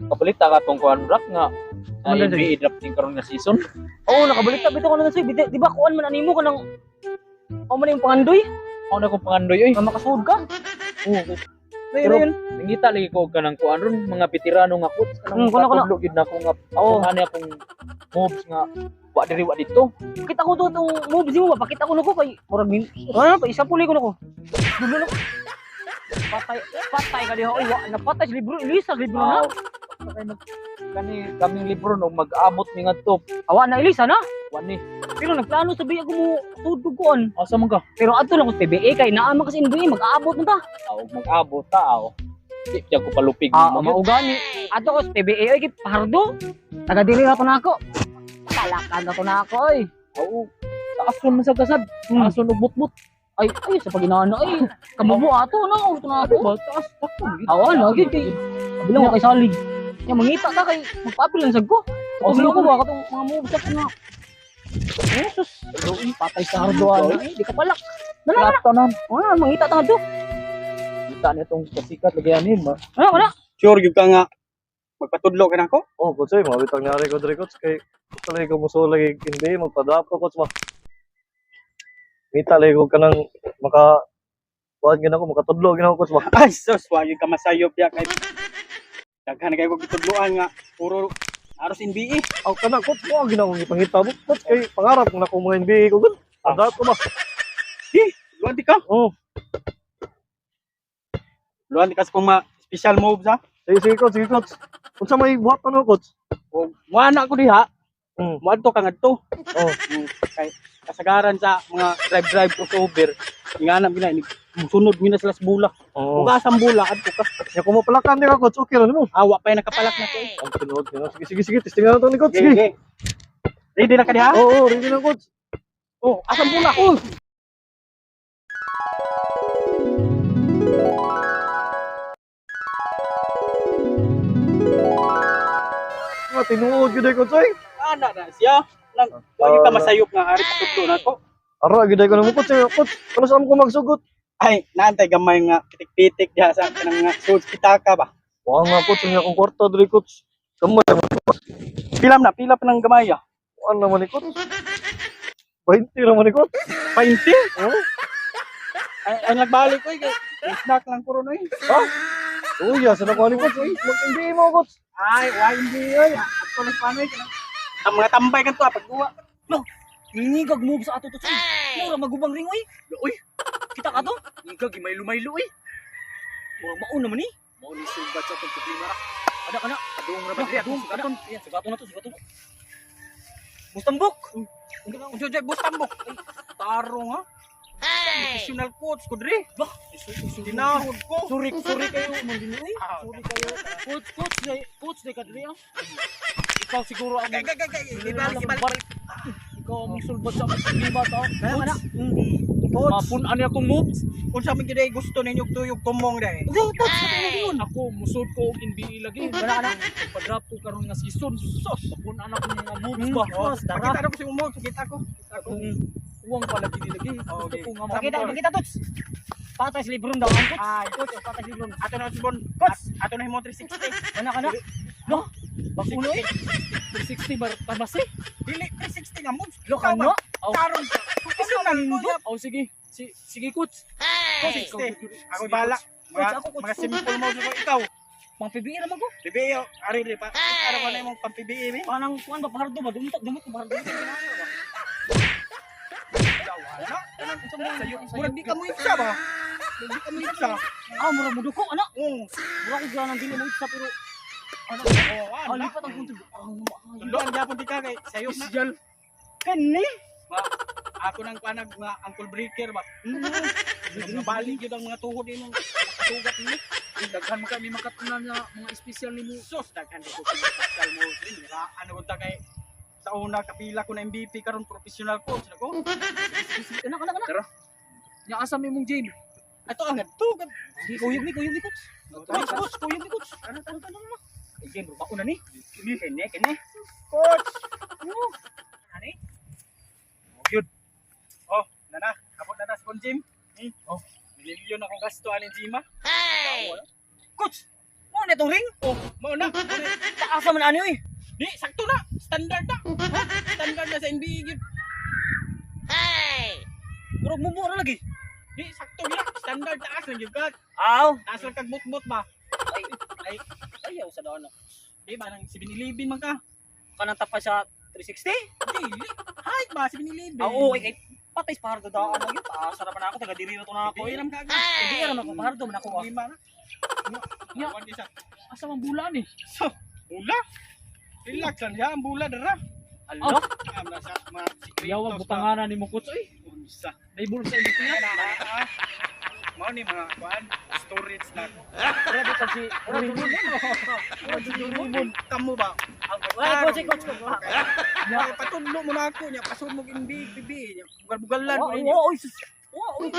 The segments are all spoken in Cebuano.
Kabalita ka tong kuan rap nga na Ano, NBA drafting karon nga season. Oo, nakabalita bitaw ko na sa'yo. Di ba kuan man animo ka ng o man yung pangandoy? Ako na kong pangandoy oy. Nga makasuod ka? Oo. Pero, Pero yun. nangita lagi ko og kanang kuan ron mga veterano nga coach kanang Kuno, kuno. patudlo gyud nako nga Oo. kung ano akong moves nga wa diri wa dito. Kita ko to itong moves mo ba? Pakita ko na ko kay murag min. Ano pa isa puli ko na ko. Dulo na ko. Patay, patay ka diha. Oy, wa napatay si libro. Elisa libro na. Kay mag kani kaming libro no mag-abot mi ngadto. Awa na Elisa na. Wa ni. Pero nagplano sabi ako mo tudog koon. Asa man ka? Pero adto lang ko sa PBA kay naa man kasi NBA mag-aabot man ta. Aw mag-abot ta aw. Di pa ko palupig Ah, mo gyud. maugani. Adto ko sa PBA oy kay pahardo. Taga diri ra ko nako. Talakan na ko nako oy. Aw. Taason man sa kasad. Taason og mutmut. Ay, ay sa paginana ay. Kamubo ato na, auto na Ano ako. ba? Taas takon gyud. Awa lagi kay kabilang ko kay salig. Nya mangita ta kay magpaapil lang sad ko. Oh, Oh, sige. ko ba katong mga moves up nga. Jesus, patay sa hardoan na eh, di ka palak. Dala Plato na. wala mangita ta ngadto. Kita niya tong kasikat lagi anin ba. Wala wala. Sure gyud ka nga magpatudlo ka nako? Oh, coach, oy, mga bitang nari ko diri, coach, kay gusto lagi ko musuo lagi hindi magpa-drop ko, coach ba. Mita lagi ko kanang maka kuan gina ko makatudlo gina ko, coach ba. Ay sus, wa gyud ka masayop ya kay daghan kay kog gitudloan nga puro aros NBA. Aw kana, coach, mo gina ko gipangita mo, coach, kay pangarap na ko mga NBA ko gud. Pa-drop ko ba. Di, luwan di ka. Oh, Luwan di ka sa kung ma special moves ha. sige sige coach, sige coach. Unsa may buhat ano, coach? O muana ko diha. Muadto ka ngadto. Oh, Kay kasagaran sa mga drive-drive crossover, ingana gina ini musunod gina sila sa bula. Oh. Ugas ang bula adto ka. Nya kung mapalakan di ka, coach, okay ra nimo. Awa pa yung nakapalak na ko. Ang tinuod gina. Sige sige sige, testingan na to ni coach. Sige, Sige. sige. Ready na ka diha? Oo, oh, ready na, coach. Oh, asang bula? Oh. Nga tinuod gyud ay, coach oy. Ana na siya. Nang wagi ka masayop nga ari patudlo na ko. Ara gyud ay ko namo, coach. Eh, coach, ano sa ko magsugot? Ay, naantay gamay nga pitik-pitik diha sa kanang nga sud pitaka ba. Wa nga, coach, ang akong kwarta diri, coach. Gamay man. Pila na, pila pa ng gamay ah. Kuan naman ni coach. 20 naman ni coach. 20? Oh. Ay, ay nagbalik ko kay snack lang puro noy. Ha? Uy, asa na ko ni coach? Uy, mag-NBA mo, coach. Ay, why hindi oy. Ato lang panoy ang mga tambay kanto ah, pagduwa. Ngigag moves sa ato to. Mura magubang ring oy. Oy. Kita ka to? Ngigag maylo-maylo oy. Mura maon naman ni. Mao ni sugat sa atong problema ra. Ana kana. Adung ra ba diri atong sugaton. Sugaton na to, sugaton. Mustambok. Unsa jay bustambok. Tarong ha. Professional coach ko dre. Bah, Tinahod ko. Sorry, sorry kayo, man din oy. Ah, Sorry kayo. Coach, coach, day, coach day kadri ah. Ikaw siguro ang Gay gay gay. Ibalik ibalik. Ikaw ang sulbad sa among problema ta. Kana. Coach, Mapun-an niya akong moves. unsa man gyud ay gusto ninyo og tuyog tumong dai. Go, coach, ano yun? Ako musod ko og NBA lagi. Wala ka na. Pag-drop ko karon nga season. Sus, mapun-an ako mga moves ba. Oh, tara. Pakita ko si Umog, pakita ko. Pakita ko. Kung uwang pala gini lagi. Gusto Okay. ko nga Pakita, pakita, coach. Patay si Lebron daw ang coach. Ay, Coach, patay si Lebron. Ato na si Bon. Coach! Ato na himo 360. Kana kana. No. Bakulo eh. 360 bar tamas eh. Dili 360 nga moves. Lo kano? Aw. Tarong. Professional ko. Aw sige. Si sige coach. Coach, ako bahala. Mga, Coach, ako, coach. mga simple moves ako ikaw. Pang PBA naman ko. PBA, ari ri pa. Ano ko na imong pang PBA mi? Panang kuan ba pahardo ba dumot dumot ko pahardo. Wala. Murag di ka mo itsa ba? Murag di ka mo itsa. Ah, murag muduko ana. Oo. Murag ko ganang dili mo itsa pero Ano? Oh, ah, ana. lipat ang punto. Ah, Tunduan gyapon di ka kay sayop na. Special. Kani? Ba, ako nang panag nga ankle breaker ba. Nabalik gyud ang mga tuhod imong nakatugat nimo. Daghan man kami makatunan nga mga special nimo. Sus, daghan ko special moves din. Ano unta kay sa una kapila ko na MVP karon professional coach nako. Ana kana kana. Nya asa mi mong gym? Ato ang ngadto. Sige, kuyog ni, kuyog ni coach. Coach, coach, kuyog ni coach. Ano ano ano ano. Ay, game bro, na ni. Kini kini kini. Coach. Ani? Good. Oh, nana, abot na ta sa gym. Oh, milyon akong gasto aning gym ah. Coach, na itong ring. Oh, mao na. Taasa man ani oy. Di sakto na, standard na. Ha? Standard na sa NBA gyud. Murag mubo ra lagi. Di sakto gyud na. Standard taas lang gyud ka. Aw. Taas lang kag mutmut ba. Ay, ay, ayaw sa doon. Di ba nang 7-Eleven man ka? Kanang tapay sa 360? Dili. Height ba 7-Eleven? Ah, oo, ay, ay, patay sa pahardo daan mo yun. Taasa na pa na ako, taga diri na to na ako. Di Eh. ram ka agad. Hindi ra man ako, pahardo man ako. Ah. Lima na. Ya. Kuan isa. Asa man bula ni? So, bula. Relax lang siya, ang bula dara. Alo? Am na sa mga sikretos Yawag ba? butanganan nimo coach oy. Unsa. May bulsa ini tiya. Ah, Mao ni mga kuan storage na ko. Grabe ka si Doraemon. Kamo ba? Ay, coach, coach, coach. Ya, patudlo mo na ako nya pasod mo imbi bibi nya bugal-bugalan ko Oo, ninyo. oo, sus. Oo, oy.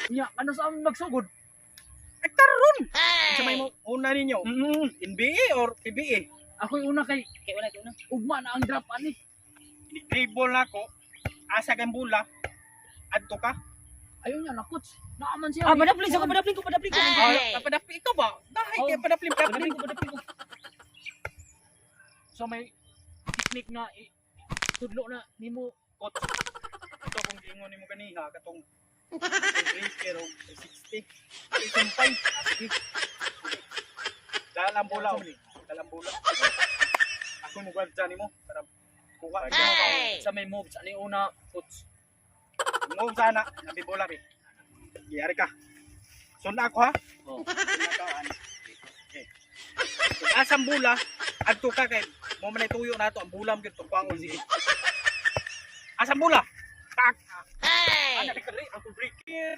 Nya, ano sa aming magsugod? Ay karon. Sa may mo una ninyo, Mm. NBA or PBA? Ako'y una kay Kay una, kay una. ugma na ang drop ani. Ni-dribble na ako. Asa kang bula? Adto ka? Ayun niya na coach. Naaman siya. Ah, madapling ako, madapling ko, madapling ko. Ay, papadapli ikaw ba? Dahil Oh. kay padapli Padapling padapli. ko, padapling ko. So may technique na tudlo na nimo coach. Ito kung giingon nimo kaniha katong breaker og 360. Isumpay. Sige. Dalang bola. oh. Dalang bola. Ako mo gwardya nimo para kuha ka. Sa may moves ani una coach. Move sana, nabi bola bi. Giyari ka. Sunda ako ha. Oh. Sunda ka ani. Okay. Kung asang bola, adto ka kay mo man ay tuyo na ato ang bola mo gyud tungkwangon sige. Asang bola? Tak. Hey. Ana ka diri ang breaker.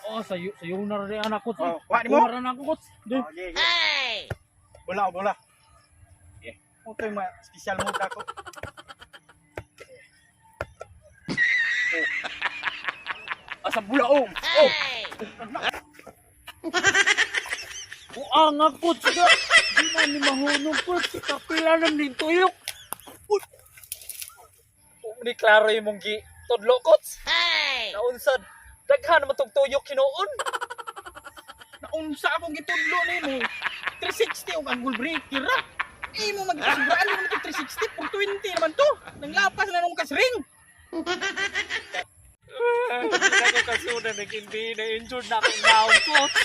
Oh, sayo sayo na rin anak coach. Oh, kuha nimo. Kuha ra na ako coach. Di. Oh, okay, okay. Bola, oh, bola. Yeah. Ito yung mga special move ako. Oh. Asang bola, oh. Oh. Buang ako coach. Di na ni mahunong coach. Kapila na ning tuyok. Ni klaro imong gi tudlo coach. Naunsad daghan man tong tuyok hinuon. Naunsa akong gitudlo nimo. 360 og angle breaker ra. Imo magpasubraan mo to 360 420 naman to. Nanglapas na nung kasring. Hindi na ko kasunan, hindi na injured na akong naong coach.